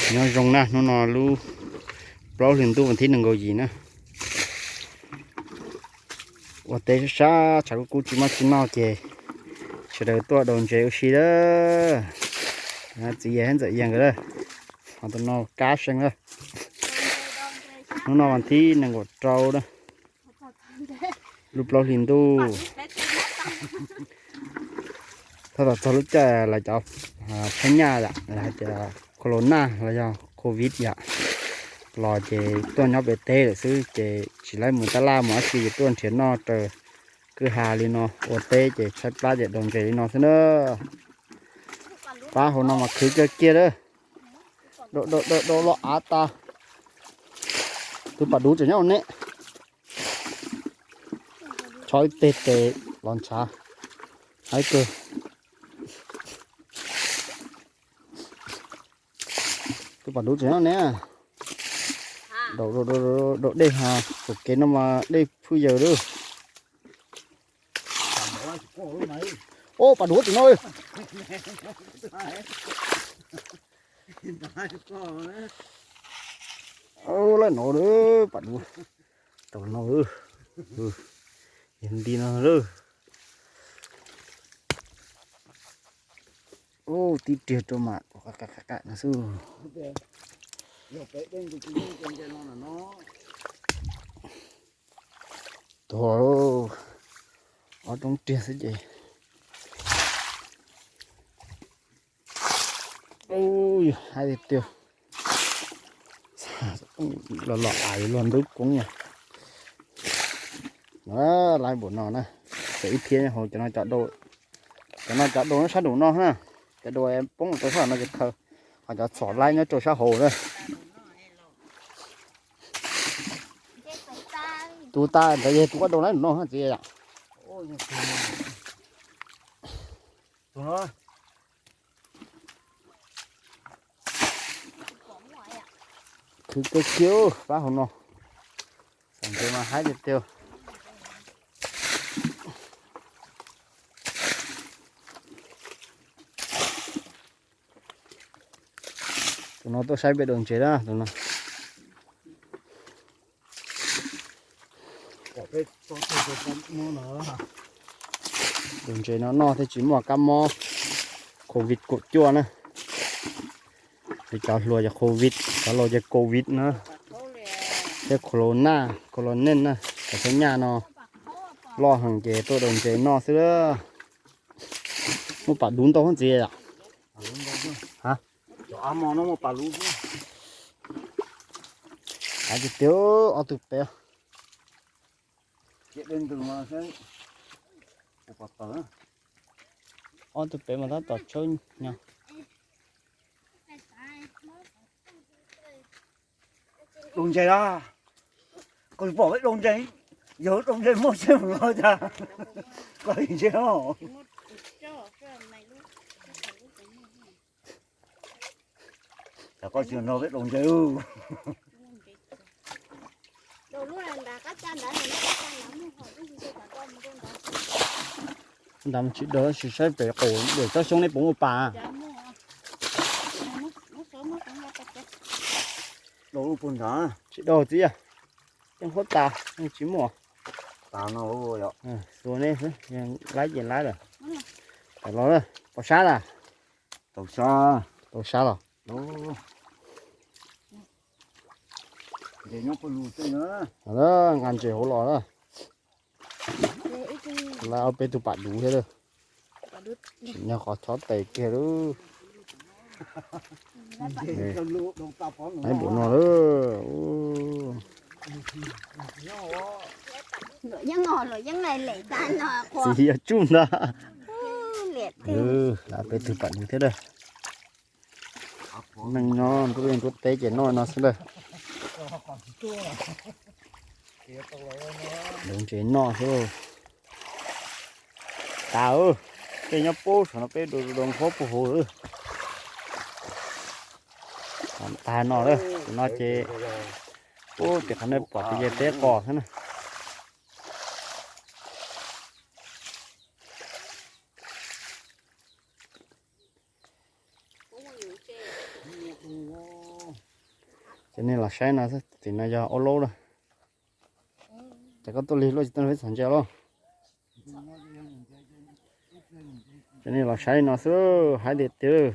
Nyob zoo na, hnub no lub plaub hlis ntuj vas thib nees nkaum yim na. Ua teb sab sab, tshav kub kub tsis muaj tsis noj ces sawv daws tuaj daus ntses ua si lawm. Txiv Yas thiab ntxawm Yas nkawd lawm, ho tus no Kab Seej lawm. Hnub no vas thib nees nkaum rau na, lub plaub hlis ntuj. Tab tom txog lub caij lawv cov phab nyaj yom, lawv hais tias corona los yog covid yom, los ces tuaj nyob pem teb lawm xwb ces tsis laib mus tab laj mus dab tsi ces tuaj nrhiav noj raws kwj ha li no, ua teb ces tshaib plab ces daus ntses li no xwb na. Pab hauv no mas khwv kawg kiag lawm. Daus daus daus daus los av tas. Tus pam duv tseem nyob ne. Tsho ib teg tes los ntshav. Haib kawg. Tus pam duv tseem nyob ne. Daus daus daus daus dej ha, saum kev no mas dej phwj yaws lawm. Au, pam duv tseem no. Lawm no, pam duv tau no. Yog nti no lawm. Ub, tib riag rau mas qab qab qab qab no xwb. Tuag, ob roob riag xwb ces. Ub, haib tiag tiag. Los los av yuav luag ntub koob yom. Laib npaum no na, txawm ib phiab nyob hauv cov no, cov no cov daus nyob sab nraum no na, cov daus poob rau sab no ces khaws, ho cov txhom laib nyob rau sab hauv na. Tus tas ntawd yog tus koj daus laib nraum no txiv yom. Khwv kawg kiag pab hauv no. Xam ntses mas haib tiag tiag. Tus no tuaj saib peb daus ntses na tus no. Daus ntses no noj thiaj tsis muaj kab mob covid kaum cuaj na. Cov hluas ces covid, cov laus ces covid na, thiab corona, corona na, cov phab nyaj no loj heev ces tuaj daus ntses noj xwb. Muaj pam duv ntau hab ntxiv yom. Tiag tiag ob tug pem. Ob tug pem mas tab tom tshawb nyo. Daus ntses a, koj pom peb daus ntses, yog daus ntses muaj siab mus no cas, koj ntses os. Koj tsis nrog peb daus ntses. Ntawd tsis daus, sim saib pem qaum, pem tsob xyoob nej puas muaj pas? Daus lub puag nrad. Tsis daus txiv, yeej huab tas, yeej tsis muaj. Xuas nej xwb, laib ces laib lawm. Tawm los, pom sab lawm. Tau sab los? Nqa ntses hauv los lawm. Lawv ob peb tug pam duv thiab lawm. Tsim nyog qhov chob tes kiag lawm. Npaum no lawm. Txiv yog tsuj ntag. Lawv ob peb tug pam duv thiab lawm. Neeg nyob nruab liaj nruab teb ces noj no xwb ntag. Daus ntses noj xwb. Tas, tej nyob pub saum no peb daus daus nqhuab puag huv lawm. Tas no lawm, no ces pub tim qhov nej pom tus yawg teb qos xwb na. Ces nej los saib no xwb, tim no yog aub laub lawm. Ces koj tuaj lig luaj tsis tuaj peb txog ntsia lauj. Ces nej los saib no xwb, haib tiag tiag.